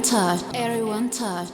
Touch. Everyone touch.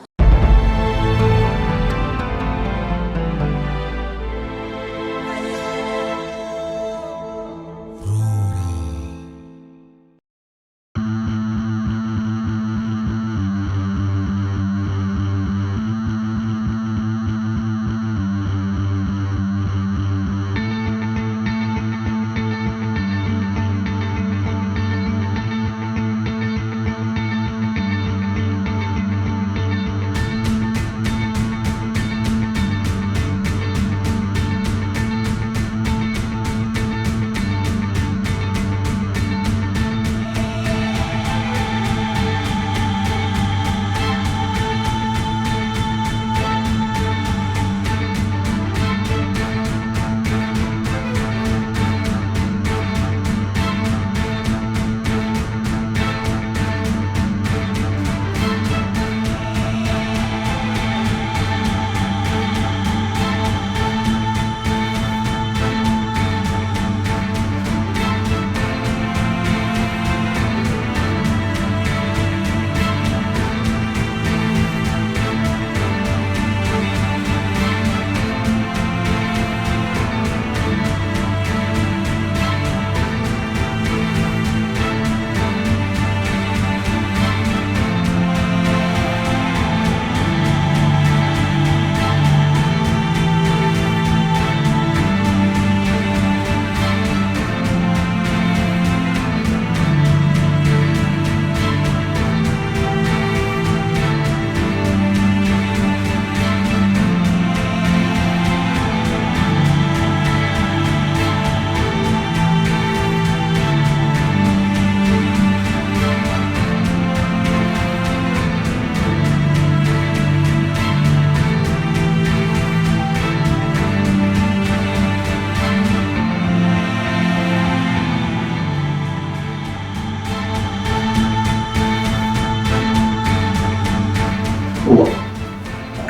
እዋ፣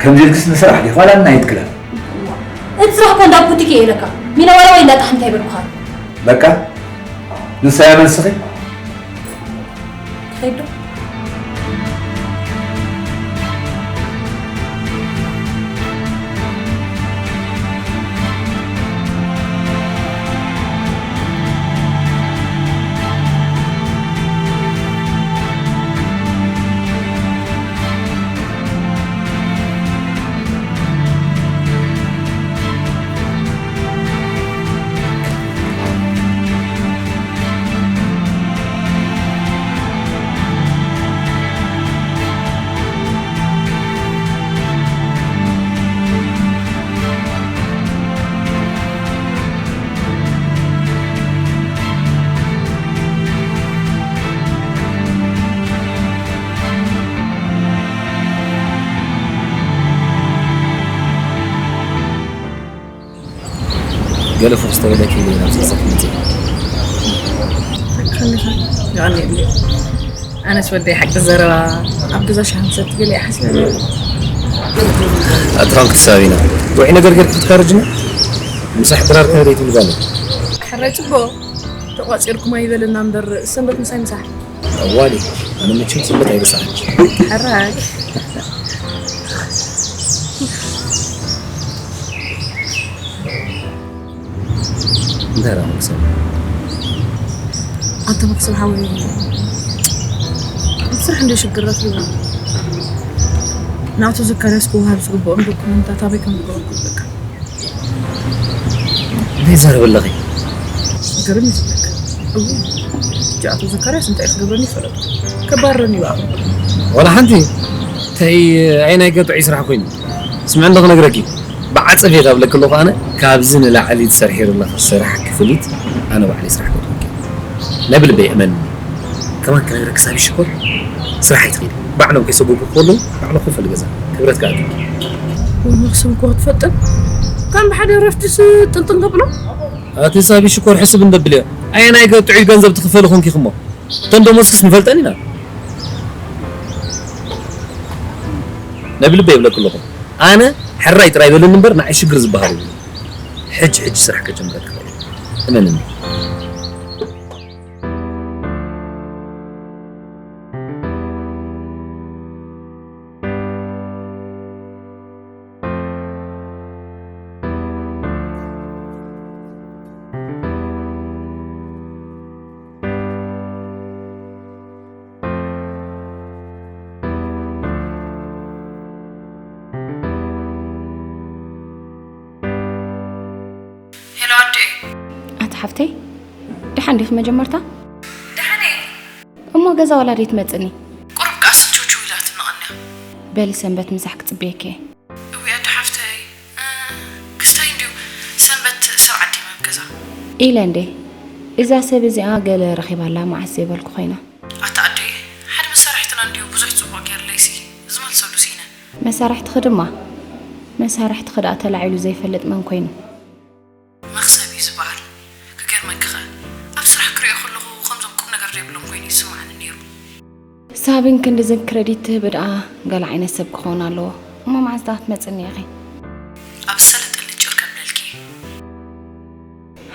ከምዚ ኢልክስ ንስራሕ ዲኺ ዋላ ንናይት ክለብ? እቲ ስራሕ እኮ እንዳ ቡቲክ እየ ኢለካ። ሚነዋላ ወይ እንዳ ጣሕምታ ይበልኩኻ። በቃ፣ ንሳ እያ መልስኺ? ትኸይድ ዶ? ገለ ፍኹስ ተበለኪ ኢለ ናብ ጸጸት መጽእ። ትክክል ኢኻ። የቐንየለይ። ኣነስ ወደይ ሓቂ ዘረባ ኣብ ገዛ ሻሂ ምሰቲ ገለ ይሓስብ ኣለኹ። ኣትራን ክትሳቢና። ውዒ ነገር ጌርኪ ክትካረጅና? ምሳሕ ድራር ከመይ ትብሊ ጓለይ? ሕራይ ጽቡቕ። ተቋጺርኩም ኣይበልና እምበር ሰንበት ምሳይ ምሳሕ። ጠዋሊ፣ ኣነ መቸም ሰንበት ኣይረሳዕን። ሕራይ። እንታይ ደኣ መክሰብ? ኣንተ መክሰብ ሓወይ፣ ኣብ ስራሕ እንደ ሽግር ረኺቡ። ንኣቶ ዘካርያስ ክወሃብ ዝግብኦም ዶኩመንታት ኣበይ ከም ዝገበርኩ በቃ። እንታይ ይዛረብ ኣለኺ? ሽግርም እዩ ዝብለካ። እው፣ ሕጂ ኣቶ ዘካርያስ እንታይ ክገብረኒ ይፈለጥኩ። ከባርረኒ እዩ ኣኹ። ዋላ ሓንቲ። እንታይ፣ ኣየናይ ገጥዑ ስራሕ ኮይኑ? ስምዒ እንዶ ክነግረኪ። ብዓጸብ እየ ታብለኪ ኣለኹ ኣነ። ካብዚ ንላዕሊ ትሰርሒ ዘለኺ ስራሕ ክፍሊት ኣነ ባዕለይ ስራሕ ክህበኪ። ናይ ብልበይ እመን። ከማን ክነግረኪ ሳቢ ሽኮር ስራሕ ኣይትኽእሊ። ባዕሎም ከይሰጎጉ ከለዉ ባዕሎም ክፈል ገዛ ክብረት ከኣ ኣኪብኪ። ወይ መክሰብ እኮ ክትፈጥን። ከም ብሓደ ረፍትስ ጥንጥን ከብሎ። ኣቲ ሳቢ ሽኮር ሕስብ እንደብል እያ። ኣየናይ ገ ጥዑይ ገንዘብ ትኽፈል ኾንኪ እሞ? እተን ደሞዝክስ ንፈልጠን ኢና። ናይ ብልበይ ይብለኪ ኣለኹ። ኣነ ሕራይ ጥራይ በለኒ እምበር ንዓይ ሽግር ዝበሃል የብሉን። ሕጂ ሕጂ ስራሕ ከጀምረኪ እኽእል እየ። እመንኒ። ኣዴ። ኣቲ ሓፍተይ፣ ደሓን ዲኺ መጀመርታ? ደሓን እየ። እሞ ገዛ ዋላ ደይ ትመጽኒ? ቁሩብ ከኣ ስችውችው ኢላትኒ ቀንያ። በሊ ሰንበት ምሳሕ ክጽበየኪ እየ። እውይ ኣደ ሓፍተይ፣ እ፣ ክስታይ እንድዩ ሰንበት ሰብ ዓዲ መም ገዛ። ኢለ እንዴ፣ እዛ ሰብ እዚኣ ገለ ረኺባላ መዓስ ዘይበልኩ ኮይና። ኣታ ኣደይ፣ ሓደ መሳርሕትና እንድዩ ብዙሕ ጽቡቕ ጌርለይሲ ዝመልሰሉ ስኢነ። መሳርሕትኺ ድማ፣ መሳርሕትኺ ደኣ ተላዒሉ ዘይፈልጥ መን ኮይኑ? መኽሰብ እዩ ዝበሃል። ክገርመኪ ኸ፣ ኣብ ስራሕ ክሪኦ ከለኹ ከምዞም ቁም ነገር ዘይብሎም ኮይኑ ይስምዓኒ ነይሩ። ሳቢን ክንድዝን ክረዲት ትህቢ ደኣ ገለ ዓይነት ሰብ ክኸውን ኣለዎ። እሞ መዓዝ ደኣ ክትመጽኒ ኢኺ? ኣብ ሰለጠ ልጭር ከብለልኪ።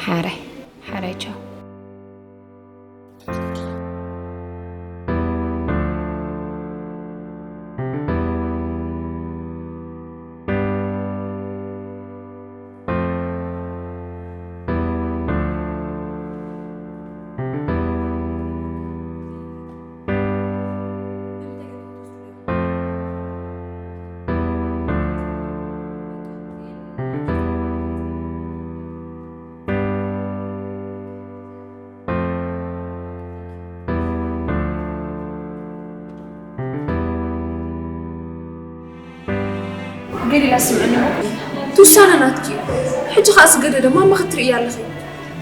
ሓራይ፣ ሓራይ ቻው። ገሊላ ስምዕኒ እሞ፣ እቲ ውሳነ ናትኪ እዩ። ሕጂ ኸኣ ስገደ ድማ እማ ክትርእያ ኣለኺ።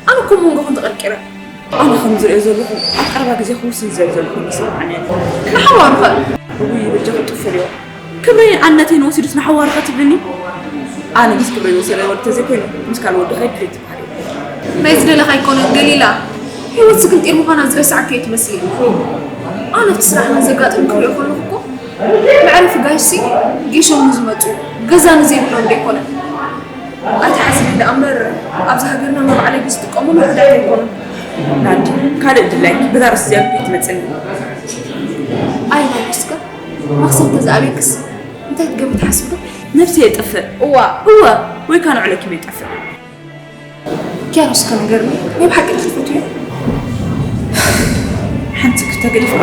ኣነ እኮ መንጎኹም ተቐርቂረ። ኣነ ከም ዝርእዮ ዘለኹ ኣብ ቀረባ ግዜ ክውስን ዝደሊ ዘለኹ ይስምዓኒ ኣሎ። ንሓዋሩ ኸ? እውይ በጃኹም ጥፍልዮ። ክብረይን ኣነተይን ወሲዱስ ንሓዋሩ ኸ ትብልኒ? ኣነ ምስ ክብረይ ዝወሰደ ወዲ ተዘይኮይኑ ምስ ካልእ ወዲ ኸይድ ድሌት ናይ ዝደለኻ ኣይኮነን ገሊላ። ህይወት ስግንጢር ምዃና ዝረሳዕካ እየ ትመስል። ኣነ ኣብቲ ስራሕና ዘጋጥም ክሪኦ ከለኹ እኮ መዕረፊ ጋሽሲ ጌሾም ንዝመጹ ገዛ ንዘይብሎም ዶ ኣይኮነን? ኣይትሓዝኒ ደኣ እምበር ኣብዚ ሃገርና መባዕለጊ ዝጥቀሙሉ ውሑዳት ኣይኮኑን። ናዲ ካልእ ድላይኪ በዛ ርእሲ እዚኣ ትመጽኒ። ኣይ ናዲ እስከ መኽሰብ ተዝኣብየክስ እንታይ ትገብሪ ትሓስቢ ዶ? ነብሲ የጥፍእ። እዋ። እወ። ወይ ካን ዕለኪ ይጠፍእ። ኪያሮስ ከ ንገርኒ፣ ናይ ብሓቂ ዲኺ ትፈትውዮ? ሓንቲ ክልተ ገዲፍካ።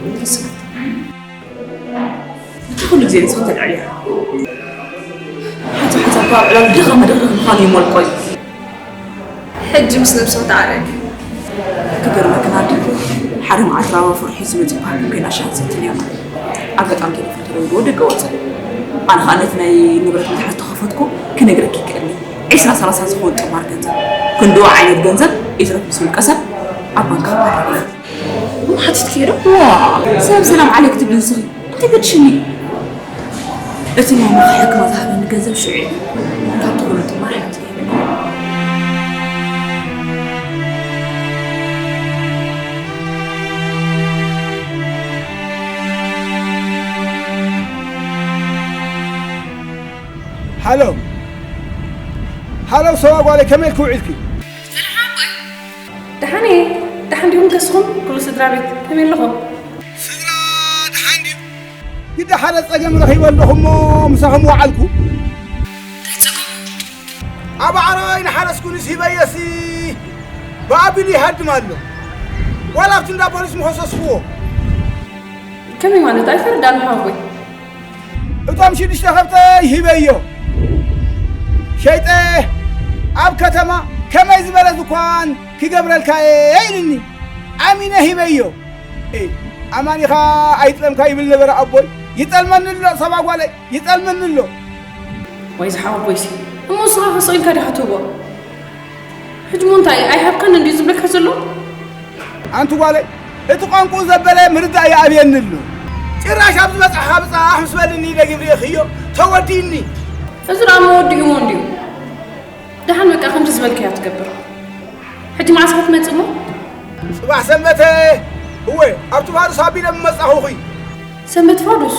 እንታይ ስክፍታ? እቲ ኩሉ ግዜ ንስኺ ተልዕልያ። ሓንሳብ ሓንሳብ እኳ ዕላል ድኻ መድረኽ ምዃኑ ይሞልቆ እዩ። ሕጂ ምስ ነብስኺ ተዓረቂ። ክገርመኪ ናዲ፣ ሓደ መዓልቲ ራባ ፍርሒ ዝመጽእ በሃልኩም ከይና ሻሂ ንሰቲ ኔርና። ኣጋጣሚ ቴሌፎን ተደዊልዎ ደገ ወጸ። ኣነ ኸኣ ነቲ ናይ ንብረት መትሓዚ ተኸፈትኩ፣ ክነግረኪ ይክእል እየ። ዒስራ ሰላሳ ዝኸውን ጥማር ገንዘብ። ክንድኡ ዓይነት ገንዘብ ይትረፍ ምስ ውልቀ ሰብ ኣብ ባንክ ክባር ይረፍ። እሞ ሓቲትክዮ ዶ? ዋ፣ ሰብ ሰላም ዓለይክ ትብሊ ንስኺ። እንታይ ገድሽኒ? እቲ ማማ ክሕክማ ዝሃበኒ ገንዘብ ሽዑ እዩ። ካብቲ ኩሉ ጥማር ሓንቲ ሂበኒ። ሃሎ። ሃሎ፣ ሰዋ ጓለይ፣ ከመይ ኢልኪ ውዒልኪ? ደሓን እየ። ደሓን ዲኹም ከስኹም? ኩሉ ስድራ ቤት ከመይ ኣለኹም? ስድራ ደሓን ድዩ? ግዳ ሓደ ጸገም ረኺበ ኣለኹ እሞ ምሳኹም ወዓልኩ። እንታይ ጸገም? ኣብ ዓረባይ ንሓረስኩንስ ሂበየሲ ብኣቢሉ ይሃድም ኣሎ። ዋላ ኣብቲ እንዳ ፖሊስ ምኸሰስኩዎ። ከመይ ማለት? ኣይተረዳእን ሓወቦይ። እቶም ሽዱሽተ ከብተይ ሂበዮ። ሸይጠ ኣብ ከተማ ከመይ ዝበለ ዝኳን ክገብረልካ እየ ኢሉኒ። ኣሚነ ሂበዮ። ኤ፣ ኣማኒኻ ኣይጥለምካ ይብል ነበረ ኣቦይ። ይጠልመኒ ኣሎ ሰባ ጓለይ፣ ይጠልመኒ ኣሎ። ወይ ዝሓወቦይሲ፣ እሞ ንስኻ ከስቕ ኢልካ ዲኻ ትህቦ? ሕጂ እሞ እንታይ ኣይሃብካን እንድዩ ዝብለካ ዘሎ? ኣንቲ ጓለይ፣ እቲ ቋንቋኡ ዘበለ ምርዳእ ይኣብየኒ ኣሎ። ጭራሽ ኣብ ዝበጻሕካ ብጻሕ ምስ በልኒ ኢለ ግብሪ እኽዮ ተወዲእኒ። እዚ ደኣ መወዲኡ እሞ እንድዩ። ደሓን በቃ ከምቲ ዝበልካዮ ትገብር። ሕጂ መዓስ ክትመጽእ እሞ? ጽባሕ ሰንበተ። እወ፣ ኣብቲ ፋዱስ ኣቢለ ምመጻኹኺ። ሰንበት ፋዱስ?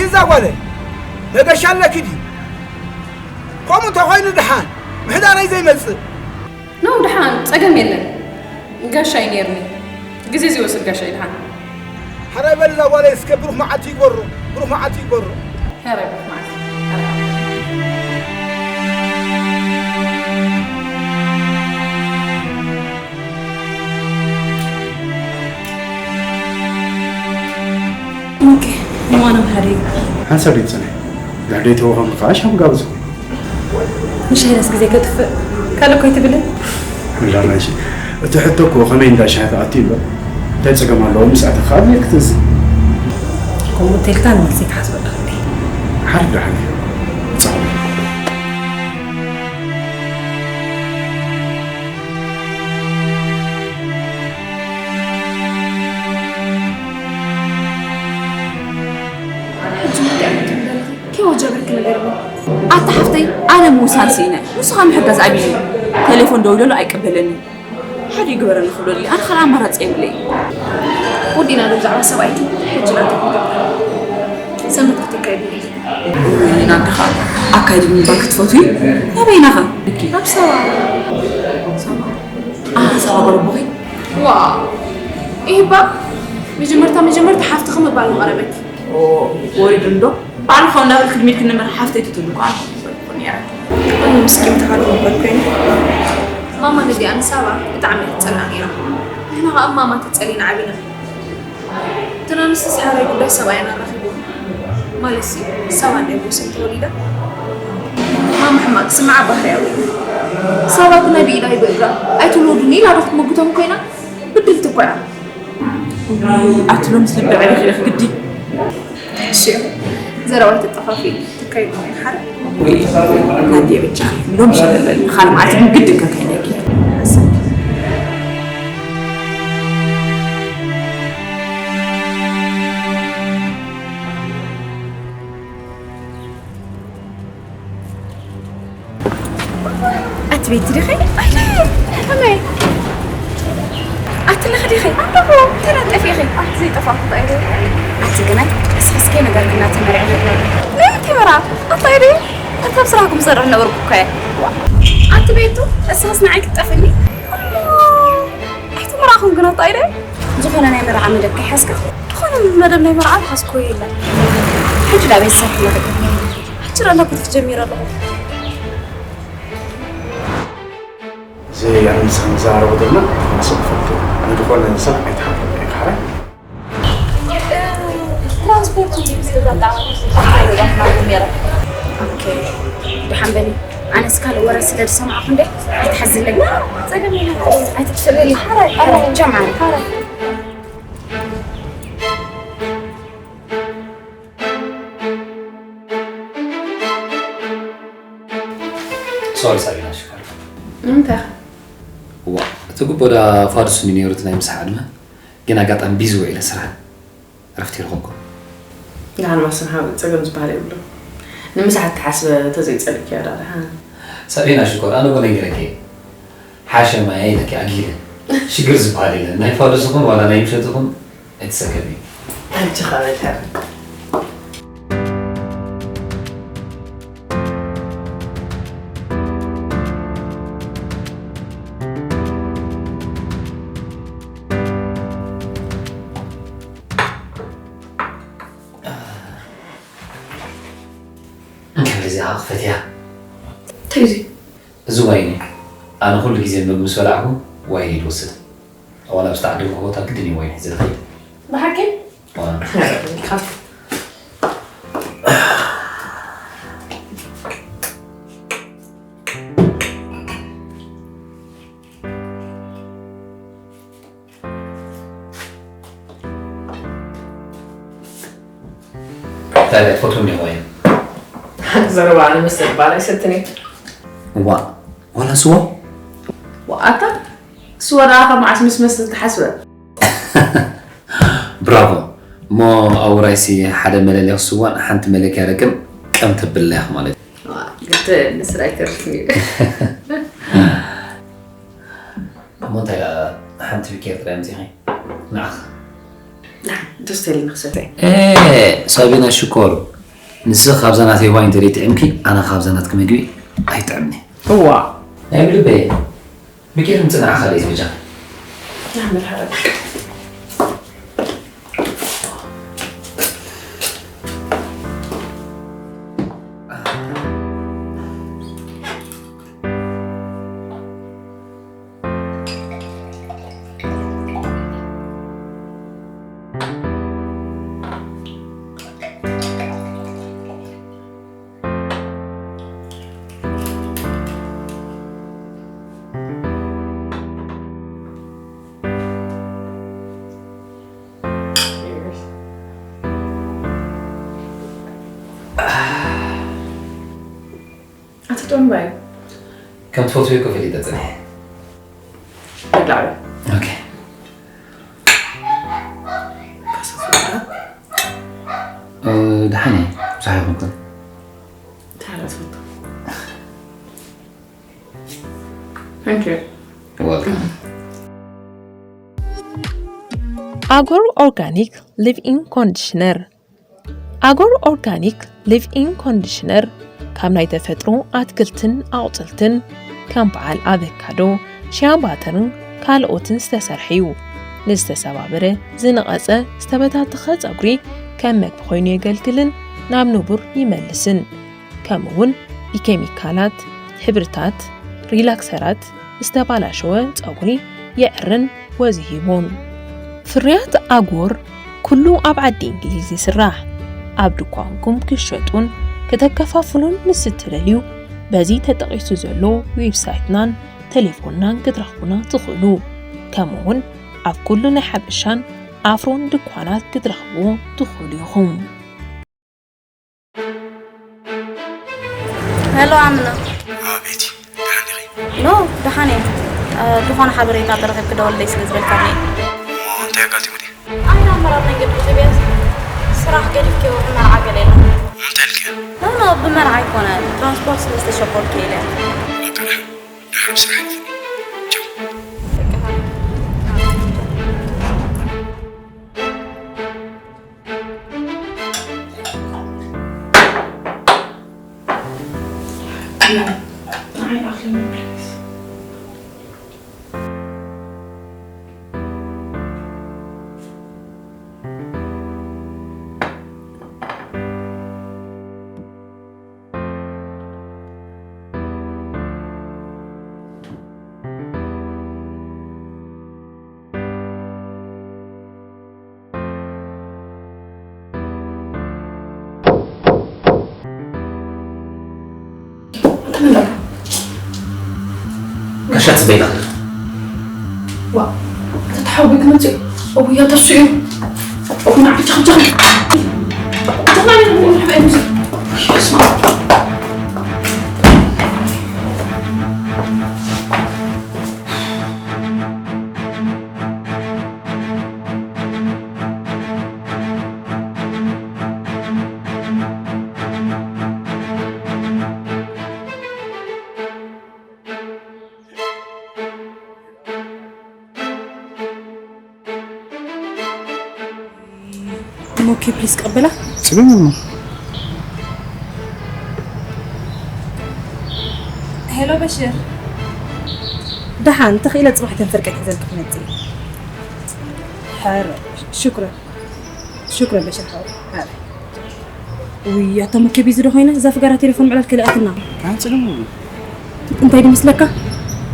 እዛ ጓለይ፣ መገሻ ኣለኪ ድዩ? ከምኡ እንተኾይኑ ደሓን፣ ምሕዳረይ ዘይመጽእ። ኖ፣ ደሓን፣ ጸገም የለን። ጋሻ እዩ ነይርኒ። ግዜ ዘይወስድ ጋሻ እዩ፣ ደሓን። ሕራይ በል እዛ ጓለይ እስከ ብሩኽ መዓልቲ ይግበሮ፣ ብሩኽ መዓልቲ ይግበሮ። ሕራይ ብሩኽ መዓልቲ። ሕራይ። ኦኬ፣ እሞ ኣነ ምሓደይ። ሓንሳብ ደይ ትጸንሒ። ድሕሪ ደይ ተወኸምኪ ከኣ ሻብ ጋብዞ። ንሻሂ ነስ ግዜ ከጥፍእ ካልእ እኮ ኣይትብልን። ላላ እሺ፣ እቲ ሕቶ እኮ ከመይ እንዳ ሻሂ ተኣትዩ እምበር እንታይ ጸገም ኣለዎ? ምስ ኣተኻ ኣብ ክትንስ ከምኡ እንተልካ ንመልሲ ትሓስበሉ ክንዲ ሓሪፍ ዶ ሓሪፍ ጻዕዳ ሕጂ እንታይ ዓይነት ትብል ኣለኺ? ኬዎ ጀብርኪ ነገር ኣሎ። ኣታ ሓፍተይ፣ ኣነ ምውሳን ስኢነ። ንሱ ኸኣ ምሕጋዝ ኣቢኒ። ቴሌፎን ደዊለሉ ኣይቅበለንን። ሓደ ይግበረኒ ክብለሉ፣ ኣነ ካልእ ኣማራጺ የብለይ። ወዲና ዶ ብዛዕባ ሰብኣይኪ? ሕጂ ናተይ ክገብር። ሰንበት ክትካየድ እየ። እውይ፣ ናትኻ ኣካይድኒ እምበር ክትፈትዊ? ናበይ ኢናኸ? ናብ ሰባ። ሰባ? ኣሃ፣ ሰባ ጎረቦኺ? ዋው። ይህባ፣ መጀመርታ መጀመርታ ሓፍትኺ ምባል ምቐረበኪ። ኦ፣ ወሪዱኒ ዶ? ባዕሉ ካብ እንዳበልክ ድሚልክ ንመር ሓፍተይ ትትሉ እኮ ኣነ ክፈልጥ ነይረ። እም፣ ምስኪን ተሃሉ ነበር ኮይኑ። ማማ ነዚኣ ንሳባ ብጣዕሚ እያ ትጸልኣ ነይራ። ንሕና ኸኣ ማማ ተጸሊና ዓቢና። እተን ኣንስቲ ሰሓራይ ጉዳይ ሰብኣየን ኣራኺቡ። ማለትሲ፣ ሳባ እንድያ ብወሰን ተወሊዳ። ማማ ሕማቕ ስምዓ ባህርያዊ። ሳባ እኮ ናይ ብኢዳ ይብእግራ ኣይትውለዱኒ ኢላ ዶ ክትመጉቶም ኮይና? ብድልቲ እኮ እያ። ኣቲ ሎምስ ልቢ ዕሪኽ ኢኺ ግዲ። እሺ፣ ዘረባ ተጠፋፊ ትካይዱ ናይ ሓደ ወይ ናዲ ብቻ ሎም ሸለለል ካልእ መዓልቲ ግን ግድን ከካይደኪ። ኣቲ ቤቲ ዲኺ? ኣይደ፣ ከመይ? ኣቲ ለኽ ዲኺ? ኣለኹ። ተነጠፊ ኢኺ? ኣቲ ዘይጠፋኹ እንታይ ኢለ? ኣቲ ግናይ፣ እስኺ እስከ ነገር ግና ተመርዒ ነበር። እንታይ መርዓ? ኣታ ኢደ፣ እታ ኣብ ስራሕኩም ዝሰርሕ ነበርኩ እኮ እየ። ኣቲ ቤቱ፣ እስኽስ ንዓይ ክትጠፍኒ? ኣይተመርዓኹም ግን ኣታ ኢደ? ዝኾነ ናይ መርዓ መደብ ከይሓዝካ? ዝኾነ መደብ ናይ መርዓ ዝሓዝኩዎ የለን። ሕጂ ዳ ቤተሰብ ክመርቅ? ሕጂ ዳ እንዳጎተት ጀሚረ ኣለኹ። እዚ ኣነ ንስኻ ንዘራረቦ ዘለና ንስኻ ትፈልጦ። ንዝኾነ ሰብ ኣይትሓፍረሉ ኢኻ ሓራይ። ትራንስፖርት እንዲ ምስ ገዛ ኣጠዓዓማ ነይረ። ኦኬ። ደሓን በሊ። ኣነስ ካልእ ወረ ስለ ዝሰማዕኹ እንደ ኣይትሓዝለይ። ጸገም የለን። ኣይትጥፍእለይ። ሓራይ፣ ሓራይ፣ ጀማሪ። ሓራይ። ሶሪ ሳቢና ሽኮር። ንምንታይ ኸ? ዋ፣ እቲ ጉቦ ዳ ፋዱስኒ ነይሩ እቲ ናይ ምሳሕ ዕድመ፣ ግን ኣጋጣሚ ቢዚ ውዒለ ስራሕ። ዕረፍቲ ይረኸብኩ። ደሓን ማስን ሓወይ፣ ጸገም ዝበሃል የብሉን። ንምሳሕ እተሓስበ ተዘይጸሊእክያ ዳ ደሓን። ሳቢና ሽኮር፣ ኣነ እኮ ነጊረኪ እየ። ሓሸማ እየ ኢለኪ ኣጊለ። ሽግር ዝበሃል የለን። ናይ ፋዱስ ይኹን ዋላ ናይ ምሸት ይኹን ኣይትሰከፊ። ኣጆኻ በል ሓወይ። እንክብሪ እዚኣ ክፈትያ። እንታይ እዚ? እዚ ዋይን እዩ። ኣነ ኩሉ ግዜ ምግቢ ምስ በላዕኩ ዋይን እየ ዝወስድ። ዋላ ኣብ ዝተዓደግኩ ቦታ ግድን እዩ ዋይን ሒዘ ዝኸይድ። ብሓቂ? ዋላ። ታዲያ ትፈትዎም ዲኹም ዋይን? ዘረባ ኣነ መስተ ዝበሃል ኣይሰትን እየ። እዋ፣ ዋላ ስዋ? ዋኣታ፣ ስዋ ደኣ ካብ መዓስ ምስ መስተ ተሓስበ? ብራቮ። እሞ ኣብ ውራይሲ ሓደ መለልያ ስዋን ሓንቲ መለኪያ ደቅን ቀም ተብልያ ማለት እዩ። ዋ፣ ግልተ ንስራ ኣይተርፍን እዩ። እሞ እንታይ ደኣ ሓንቲ ቢኬር ጥራይ ኣምጺኺ? ንዓኽ። ደስ ተይልኒ ክሰተ። ኤ፣ ሳቢና ሽኮር፣ ንስኺ ካብዛ ናተይ ዋይን እንተደይ ጥዒምኪ፣ ኣነ ካብዛ ናትኪ መግቢ ኣይጥዕምኒ። እዋ። ናይ ብልበይ። ቢኬር ምጽእ ንዓኻ ደይ ዝበጃ። ንዓመል ሓረግ። ዶንባይ። ከም ትፈትዮ እኮ ፈሊጠ ጽኒሐ። ተጋሩ። ኦኬ። ከሰፍራ። እ፣ ደሓን እየ። ብዙሕ ኣይኮንኩን። ታዲያ ትፈቱ። Thank you. Welcome. ኣጎር ኦርጋኒክ ሊቭ ኢን ኮንዲሽነር። ኣጎር ኦርጋኒክ ሊቭ ኢን ኮንዲሽነር ካብ ናይ ተፈጥሮ ኣትክልትን ኣቑፅልትን ከም በዓል ኣቨካዶ፣ ሽያ ባተርን ካልኦትን ዝተሰርሐ እዩ። ንዝተሰባበረ፣ ዝነቐጸ፣ ዝተበታተኸ ጸጉሪ ከም መግቢ ኮይኑ የገልግልን ናብ ንቡር ይመልስን። ከምኡ እውን ብኬሚካላት፣ ሕብርታት፣ ሪላክሰራት ዝተባላሸወ ጸጉሪ የዕርን ወዚ ሂቡን። ፍርያት ኣጎር ኩሉ ኣብ ዓዲ እንግሊዝ ይስራሕ። ኣብ ድኳንኩም ክሸጡን ከተከፋፍሉን ምስ እትደልዩ በዚ ተጠቒሱ ዘሎ ዌብሳይትናን ቴሌፎንናን ክትረኽቡና ትኽእሉ። ከምኡውን ኣብ ኩሉ ናይ ሓበሻን ኣፍሮን ድኳናት ክትረኽብዎ ትኽእሉ ኢኹም። ሄሎ ኣምና። ቤቲ ደሓን ዲኺ? ኖ ደሓን እየ። ዝኾነ ሓበሬታ ተረኺብኪ ደወለለይ ስለ ዝበልካኒ። እሞ እንታይ ኣጋጢሙ ድዩ? ኣነ ኣብ መራር መንገዲ ብኽብያት ስራሕ ገዲፍኪ መርዓ ገለ ኢላ። እንታይ ኢልኪ? ኖ ኖ ብመርዓ ኣይኮነ ብትራንስፖርት ስለ ዝተሸኮልኪ ኢለ። በቃ ደሓን ድሕሪ ስራሕ ንፍኒ። ቻው። ጋሻ ጽበይና ኣለና። ዋ ተተሓዊ ክመጽእ እውያ ተስኡ እዩ። እኹና ዓብቻ ብቻ ሞኬ ፕሊስ ቀበላ። ጽገም ነው። ሄሎ በሽር። ደሓን ተኽኢለ ጽባሕ ተንፈርቀ ሒዘልክ ክመጽእ። ሕር ሽኩረን ሽኩረን በሽር ሓው። ሕር ውይ ኣታ ሞኬ ቢዚ ዶ ኮይና እዛ ፍጋራ ቴሌፎን ምዕላል ከሊኣትና። ካን ጽገም ነው። እንታይ ድመስለካ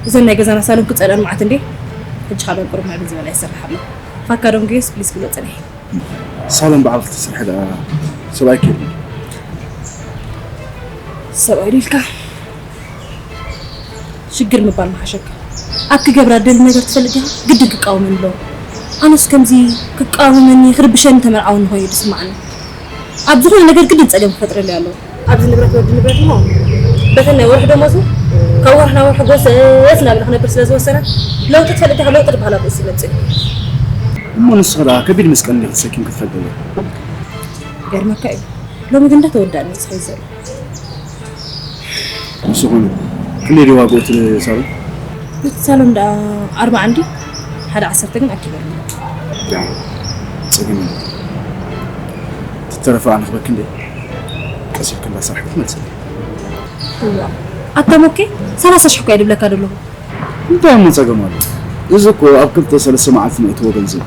እዘን ናይ ገዛና ሳሎን ክጸልአን መዓት እንዴ። ሕጂ ካብ ቁሩብ ምዕብል ዝበላ ይሰርሕ ኣሎ። ፋካ ዶም ግዮስ ፕሊስ ግለጸለይ። ሳሎን በዓል ክትሰርሒ ደኣ ሰብኣይ ከይዱ። ሰብኣይ ኢልካ ሽግር ምባል ምሓሸካ። ኣብ ክገብራ ደሊ ነገር ትፈልጥ ዲኻ? ግድን ክቃወመኒ ኣለዎ። ኣነስ ከምዚ ክቃወመኒ ክርብሸኒ ተመርዓወኒ ኮይኑ ዝስምዓኒ። ኣብ ዝኾነ ነገር ግድን ጸገም ክፈጥረለይ ኣለዎ። ኣብዚ ንብረት ወዲ ንብረት እሞ በተን ናይ ወርሒ ደሞዙ ካብ ወርሒ ናብ ወርሒ ጎሰስ እናበለ ክነብር ስለ ዝወሰነ ለውጢ ትፈልጥ ዲኻ? ለውጢ ዝበሃል ኣብ ርእሲ ይመጽእ እዩ። እሞ ንስኺ ደኣ ከቢድ መስቀል እንዲኺ ተሰኪምኪ ትፈልጢ ኣለኺ። ይገርመካ እዩ ሎሚ ግን እንዳተወዳእኒ እዩ ዝኸይድ ዘሎ። ምስ ዝኾነ ክንደይ ድዩ ዋግኡ እቲ ሳሎን? እቲ ሳሎን ደኣ ኣርባዓ እንዲ ሓደ ዓሰርተ ግን ኣኪበሉ። ያ ጽግም ትተረፈ ኣነ ክበክ እንዴ ቀሲልክ እንዳሰርሕ ክትመልሰለይ። እዋ ኣታ ሞኬ ሰላሳ ሽሕ እኮ እየ ድብለካ ደለኹ። እንታይ እሞ ጸገም ኣሎ? እዚ እኮ ኣብ ክልተ ሰለስተ መዓልቲ ነእትዎ ገንዘብ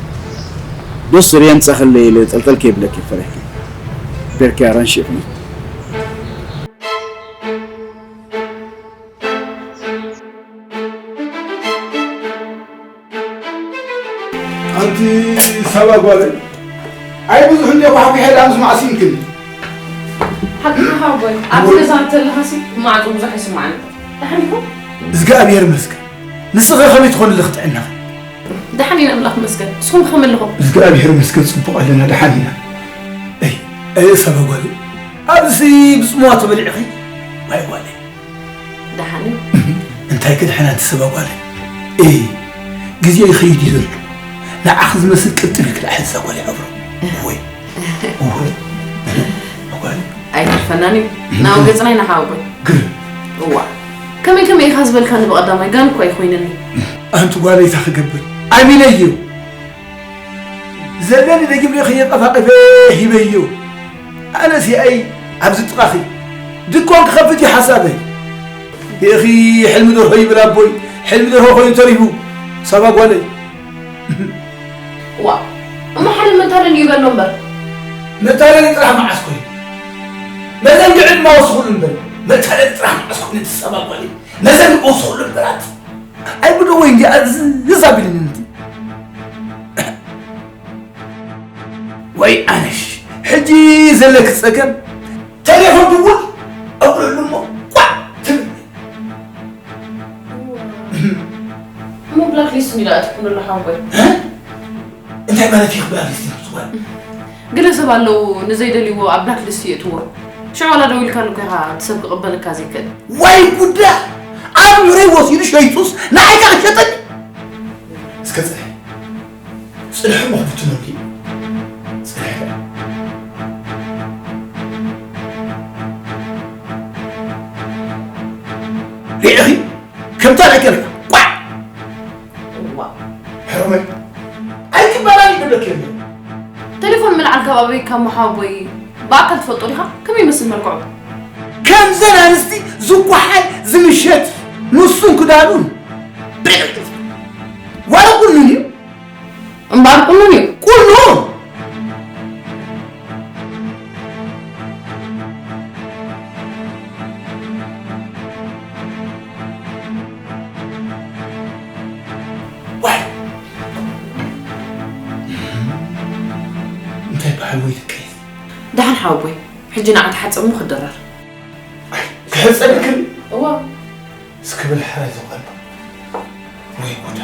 ዶስ ሪየም ጸኸለይ ኢለ ጠልጠልከ ይብለክ ይፈረሕኪ ቤርኪ ኣራንሽ ይኹን። ኣንቲ ሰባ ጓለይ ኣይ ብዙሕ እንደ ኳሕኩሐ ደኣ ምስማዕ ሲንክን ሓቅኻ ኣቦይ፣ ኣብዚ ገዛ እንተለኻሲ ማዕጾ ብዙሕ ኣይስማዕን። ደሓን ኢኹም? እግዚኣብሔር ይመስገን። ንስኺ ከመይ ትኾንልኺ ጥዕናኺ? ደሓን ኢና ኣምላኽ ይመስገን። ንስኹም ከመይ ኣለኹም? እግዚኣብሔር ይመስገን ጽቡቕ ኣለና፣ ደሓን ኢና። እይ፣ እይ፣ ሰባ ጓለይ፣ ኣብዚ ብጽምዋ ተበሊዕኺ? ዋይ ጓለይ። ደሓን እዩ። እንታይ ክድሕና እቲ ሰብ ኣጓለ? እይ፣ ግዜ ይኸይድ እዩ ዘሎ። ንዓኺ ዝመስል ቅልጥፍ ኢልኪ ደኣ ሕዚ እዛ ጓል ይዓብሮ። እወይ፣ እወይ፣ እወይ። ኣይተርፈናን እዩ። ናብ ገጽና ኢና ሓወቦይ። ግርም። እዋ። ከመይ ከመይ ኢኻ ዝበልካኒ ብቐዳማይ ጋን እኮ ኣይኮይነኒ። ኣንቲ ጓለይ እንታይ ክገብር? ኣሚነዮ። ዘለኒ ደጊም ከየቀፋቀፈ ሂበዮ። ኣነስ ያኢ ኣብዚ ጥቓኺ ድኳን ክኸፍት እዩ ሓሳበይ። የኺ ሕልሚ ደርሆ ይብል ኣቦይ፣ ሕልሚ ደርሆ ኮይኑ ተሪፉ ሳባ ጓለይ። ዋ፣ እሞ ሓደ መታለሊ ይበሎ እምበር። መታለሊ ጥራሕ መዓስ ኮይኑ? መዘንግዒ ድማ ወስኹሉ እምበር። መታለሊ ጥራሕ መዓስ ኮይኑ እቲ ሳባ ጓለይ? መዘንግዒ ወስኹሉ እምበራት። ኣይጉዶ ወይ እንዲ ኣዝዝ ኣቢልኒ እንዲ። ወይ ኣነሽ፣ ሕጂ ዘለኪ ጸገም፣ ተሌፎን ድውል ኣብለሉ እሞ ቋዕ ትብል። እሞ ብላክ ሊስት እንዲ ደኣ ትኩን ኣሎ ሓወይ። እ? እንታይ ማለት እዩ ብላክ ሊስት ትብሃል? ገለ ሰብ ኣለዉ ንዘይደልይዎ ኣብ ብላክ ሊስት የእትዎ። ሽዑ ዋላ ደዊልካሉ እኮ ኢኻ እቲ ሰብ ክቕበለካ ዘይክእል። ወይ ጉዳ! ኣእምሮይ ወሲዱ ሸይጡስ ንዓይ ከ ክሸጠኒ? እስከ ጽንሒ። ጽንሒ እሞ ክፍትኖ እንዲ። ጽንሒ ደኣ። ርኢኺ? ከምታ ናይ ገርካ። ቋዕ! እዋ። ሕሩመይ። ኣይትበላኒ ክብለኪ የለን። ቴሌፎን ምልዓል ካብ ኣበይ ካብ መሓወቦይ ብኣካል ትፈልጦ ዲኻ? ከመይ ይመስል መልክዑ? ከምዘን ኣንስቲ ዝጓሓል ዝምሸት ንሱን ክዳኑን። ዋላ ቁኑን እዩ። እምበኣር ቁኑን እዩ። ቁኑን! ዋይ! እንታይ በዓል ወይ ትቀይስ? ደሓን ሓወቦይ፣ ሕጂ ንዓ ተሓጸብ እሞ ክድረር። ኣይ፣ ክሕጸብክን? እዋ። እስክብል ሕረ ዝቐሉ። ወይ ጉዳ።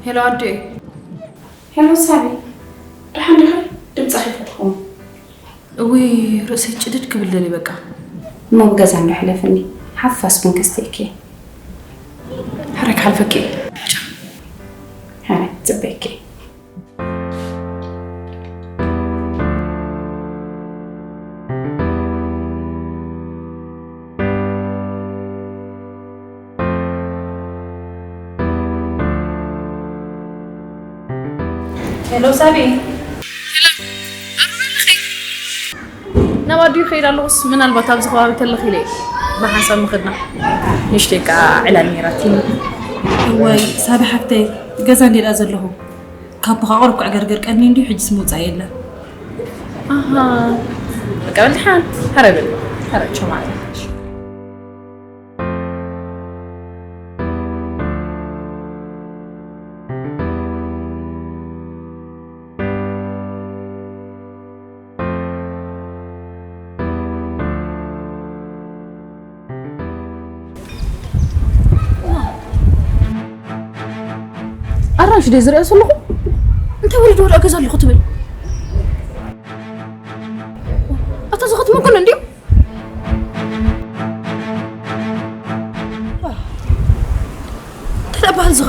ሄሎ ኣደይ። ሄሎ ሳቢ፣ ደሓን ዲኺ? ድምፅኺ ፈተኹዎ። እውይ፣ ርእሰይ ጭድድ ክብል ደልየ በቃ። እሞ ብገዛ እንዶ ሕለፍኒ፣ ሓፋሽ ቡን ከስትየኪ እየ። ሕራይ ክሓልፈኪ እየ። ሕራይ፣ ጽበየኪ እየ። ሄሎ ሳቢ። ናብ ኣዲኡ ከይድ ኣለኹስ ምናልባት ኣብዚ ከባቢ ተለኺለ እየ ብሓንሳብ ምኽድና። ንእሽተይ ከኣ ዕላል ነይራትኒ። እዋይ ሳቢ ሓፍተይ፣ ገዛ እንድየ ደኣ ዘለኹ። ካብ ብኻቑር እኳ ገርገር ቀኒ እንድዩ፣ ሕጅስ ምውጻእ የለን። ኣሃ። በቃ በል ደሓን። ሕራይ በል። ሕራይ ቸው ማለት። ኣራንሽ ድየ ዝሪኦ ዘለኹ? እንታይ ወለዶ ወደ ገዛ ኣለኹ ትብል? ኣታ ዝኸትመ ኩሉ እንድዩ። እንታይ ደኣ በሃል ዝኻ?